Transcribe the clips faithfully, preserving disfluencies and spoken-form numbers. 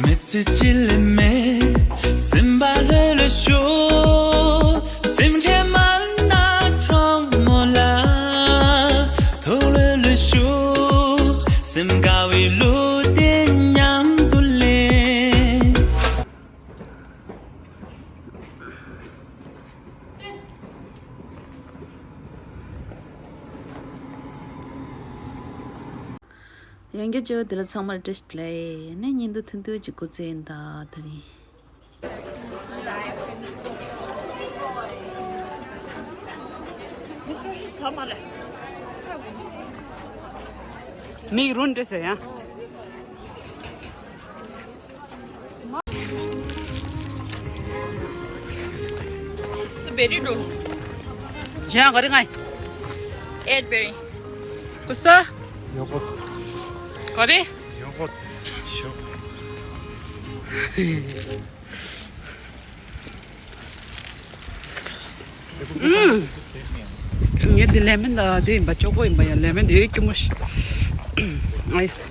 མི་ཚེ་ཕྱི་ལ་མེད། སེམས་པ་ལྷོད་ལྷོད་ཤོག་སེམས་ཁྲལ་མ་ན་གྲོགས་མོ་ལ། ཐུགས་ལྷོད་ལྷོད་ཤོག་སེམས་དགའ་བའི་གླུ་དེ་མཉམ་དུ་ལེན། ཡང་བསྐྱར་བྱས་པ་དེ་ལ་ཚང་མར་བཀྲ་ཤིས་བདེ་ལེགས། ནས་ཉིན་དུ་ཐུང་ཐུང་ཅིག་འགོ་བཙུགས་ཡིན་ད་དེ་རིང་། མིག་རུན་འདྲེས་ཟེར་ཡ། བེ་རི་འགྲོ། ཇ་ག་རེ་ང་། ཨེ་བེ་རི། ཀུ་ས། ཡོ་གོ། ག་རེ། ཡོ་གོ། ཤོ། ངས་འདི་ལེ་མོན་ད་དེ་ཡིན་པ། ཅོ་ཀོ་ཡིན་པ་ཡ། ལེ་མོན་དེ་སྐྱུར་མོ་ཞིག་ཨའི་སི།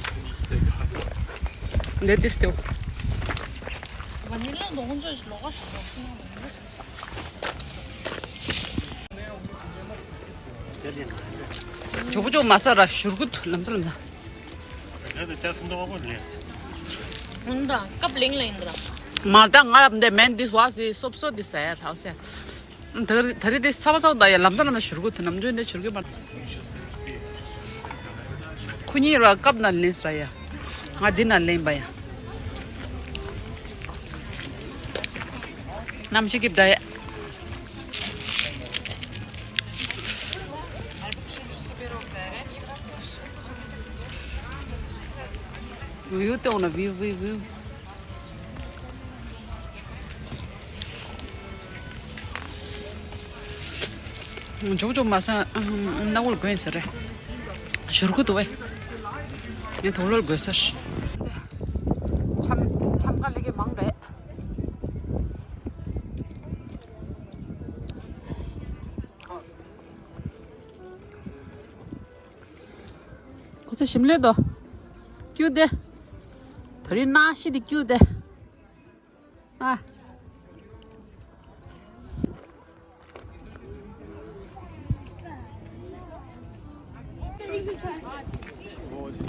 ལེ་ཏིས་དེ། ཇོ་བོ་ཇོ་མ་ས་ར་ཞུར་གུ་ཐུ་ལམ་ས་ལམ་ས། ང་ད་ཅག་སུམ་མདོ་བ་པོ་ལས། ཨུན་ད་ཀབ་ལིང་ལ་ཡིན་ད། མ་ད་ང་འདི་མེན་འདི་བ་སི་སོབ་སོ་འདི་ཟེར་ཧའོ་སེ། ད་ད་རེ་འདི་ཚ་བ་ཚ་བ་ད་ཡ་ལམ་ད་ལམ་ན་ཞུར་གུ་ཐུ་ནམ་ཇོ་འདི་ཞུར་གུ་མ། ཁོ་གཉིས་ར་ཀབ་ན་ལེན་ས་ཡ། ང་འདི་ན་ལེན་པ་ཡ། ནམ་ཞིག་གི་ད་ཡ། View དེ་འོ་ན་view view view། ཇོ་ཇོ་མ་ས་ན་འུར་དགོན་ཟེར་རེད། ཞུར་གུ་དུ་བས། ངས་དུག་ལོར་དགོས་ཟེར། འཆམ་འཆམ་ཁ་ལེ་གེ་མང་རེད། ཁོ་ཚོ་ཞིམ་ལོས་དོ། ཀྱུ་དེ། ད་རིང་ནག་ཤི་དེ་ཀྱུ་དེ། ཨ།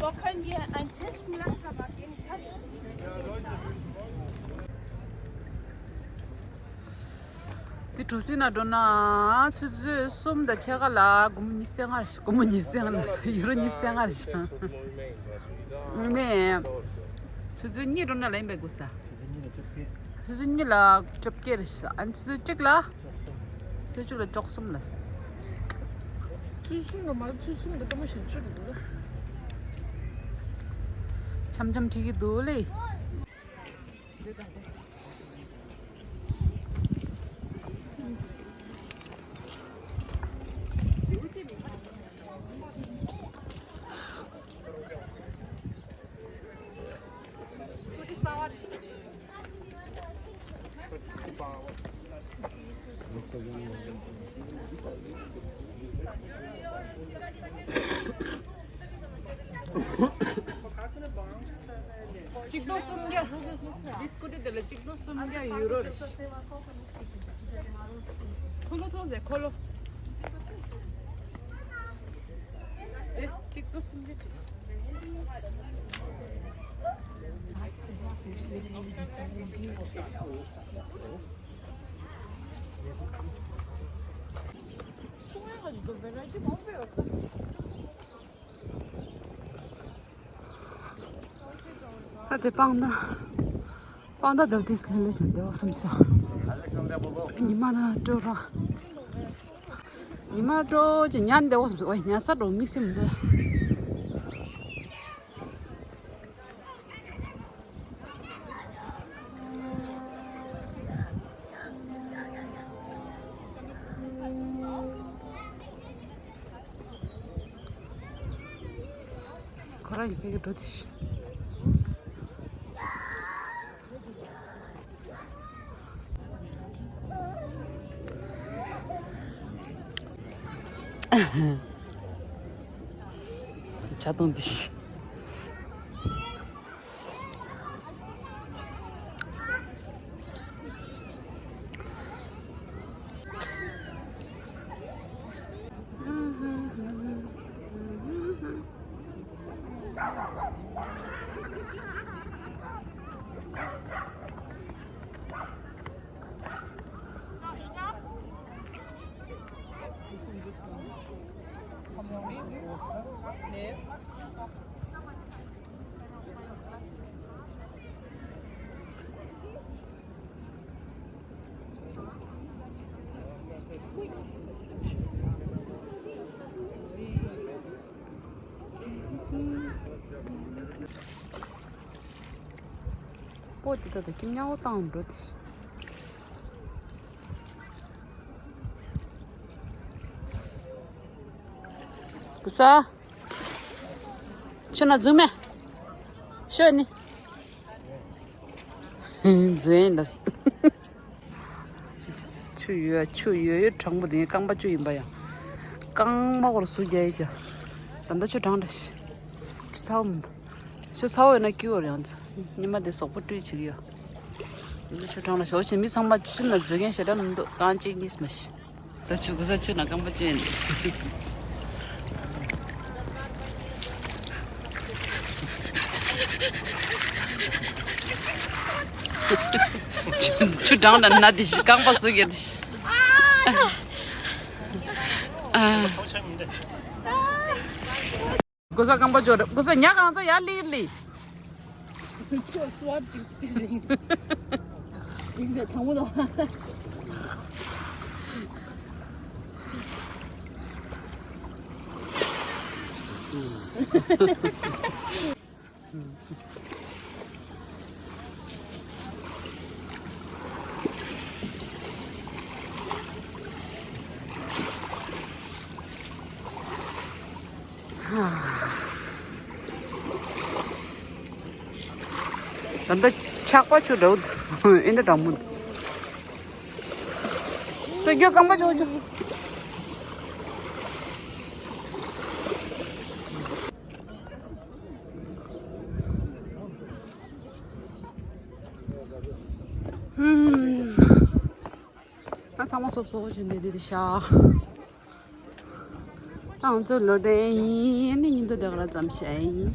Wo können wir ein bisschen langsamer gehen? Kann ich nicht. འདི་གྲུ་གཟིངས་ན་འགྲོ་ན་ཆུ་ཚོད་གསུམ་དང་ཕྱེད་ཀ་ལ་སྒོར་མོ་ཉི་ཤུ་རྩ་ལྔ་རེད། སྒོར་མོ་ཉི་ཤུ་རྩ་ལྔ་ལ་ཡུ་རོ་ཉི་ཤུ་རྩ་ལྔ་རེད། ནས་ཆུ་ཚོད་གཉིས་འགྲོ་ན་ལེན་པའི་དགོས་ས། ཆུ་ཚོད་གཉིས་ལ་བཅོ་བརྒྱད་རེད། ཨ་ནི་ཆུ་ཚོད་གཅིག་ལ། ཆུ་ཚོད་གཅིག་ལ་བཅུ་གསུམ་ལ། ཆུ་ཚོད་གསུམ་ལ་མ་ཆུ་ཚོད་གསུམ་གི་སྟོན་མོ་ཞིག་ཆུ་རེད་འདུག་འཆམ་འཆམ་ཁྲིད་ཀྱི་འདུག་ལེ། གཅིག་སྟོང་སུམ་བརྒྱ། འདི་སྐུ་ཊི་དེ་ལ་གཅིག་སྟོང་སུམ་བརྒྱ་ཡུ་རོ་རེད། འཁོར་ལོ་ཐོངས་ཟེར། འཁོར་ལོ། ཨེ། གཅིག་སྟོང་སུམ་བརྒྱ་ཅིག་ད་དེ་སྤང་ཐང་། སྤང་ཐང་དེ་ལ་དེ་སླེ་ལེ་བྱས་བསྡད་འོ་བསམ་སོང་། ཉི་མ་ར་སྤྲོ་ར། ཉི་མ་སྤྲོ་ཅིག་ཉལ་བསྡད་འོ་བསམ་སོང་། ཨོ་ཉལ་ས་འགྲོ་དམིགས་བསལ་མི་འདུག་ཁོ་རང་ཡིན་པའི་འགྲོ་དེ་ཤི། ཆ་གཏོང་དེ་ཤི། པོ་དེ་ད་ལྟ་ཁྱི་མྱའུ་བཏང་འགྲོ་དེ། གུ་ས། ཆུ་ན་འཛུལ་མེ། ཤོད་ནི། འཛུལ་ཡིན་ད། ཆུ་ཡོད་ཆུ་ཡོད་ཡོད། དྲང་པོ་དེ་རྐང་པ་བཅུ་ཡིན་པ་ཡང་། རྐང་མ་སྐོར་ཟུག་རྒྱག་ཡི་ཆ། ད་ལྟ་ཆུ་དྲང་འདྲ་ཤི། ཆུ་ཚ་བོ་མི་འདུག་ཆུ་ཚ་བོ་ཡོད་ན་སྐྱིད་བོར་ཡང་ཚ། ཉི་མ་དེ་ཟོག་པོ་བཀྲུས་བྱེད་ཀྱི་ཡོད། ད་ལྟ་ཆུ་དྲང་འདྲ་ཤོག་ཆེ་མི་ཚང་མ་ཆུ་ན་འཛུལ་མཁན་ཞེ་དྲག་མི་འདུག་རྐང་གཅིག་གཉིས་མ་ཤི། ད་ཆུ་གུ་ས་ཆུ་ན་རྐང་པ་བཅུ་ཡིན། ཆུ་དྲང་ན་ན་དེ་ཤི་རྐང་པ་སུ་གེ་དེ་ཤི། གོ་ས་རྐང་པ་ཅོ་རེ་གོ་ས་ཉ་གང་ཚ་ཡར་ལི་ལི། ཁྱོད་སུ་བབ་ཅིག་ཏིས་ལིངས། ལིངས་ཟེར་དང་པོ་དང་། ད་ལྟ་ཆག་པ་ཆུ་འདྲ་བོ་འདུག་ཨེ་འདྲ་གྲང་མོ་འདུག་སྲོད་རྒྱུ་རྐང་པ་ཆུ་ཆུ། ཧུམ། ང་ཚང་མ་སོབ་སོབ་བྱས་ནས་འདི་འདི་ཤ། ང་ཚོ་ལོ་དྲན་ཡིན་ནི་ཉིན་ཐོ་དེ་ག་ལ་ཙམ་བྱས་ཡིན།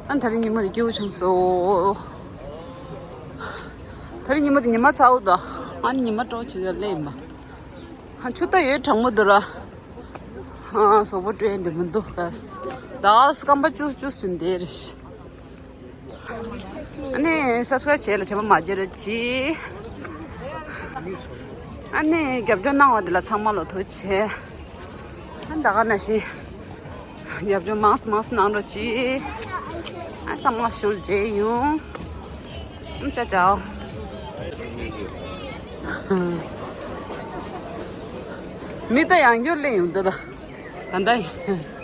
ཨ་ད་རིང་ཉི་མ་དེ་སྐྱིད་པོ་བྱུང་སོང་། ད་རིང་ཉི་མ་དེ་ཉི་མ་ཚ་བོ་དང་ཨ་ནི་ཉི་མ་སྤྲོ་བྱེད་ཀྱི་ལེ་ཡིན་པ། ཨ་ཆུ་ད་ཡོད་གྲང་མོ་འདུག་ར། ཨ་སོག་པོ་སྤྲོད་འདི་མི་འདུག་ག་ད་སྐམ་པ་ཅུས་ཅུས་ཟིན་དེ་རེད། ཨ་ནི་སབ་སི་ཀ་རབ་བྱས་ལ་བྱས་པ་མ་བརྗེད་རོགས་གྱིས། ཨ་ནི་རྒྱབ་སྐྱོར་གནང་བ་འདི་ལ་ཚང་མ་ལོ་ཐུགས་རྗེ་ཆེ། ཨ་ད་ག་ནང་བཞིན་རྒྱབ་སྐྱོར་མང་སུ་མང་སུ་གནང་རོགས་གྱིས། ཨ་ཚང་མ་ཞུ་རྒྱུ་ཡོང་། ཨ་ཅག་ཅག་མི་ད་ཡང་རྒྱུ་ལེན་ཡོང་འདི་ད། ད་ད་ཡིན།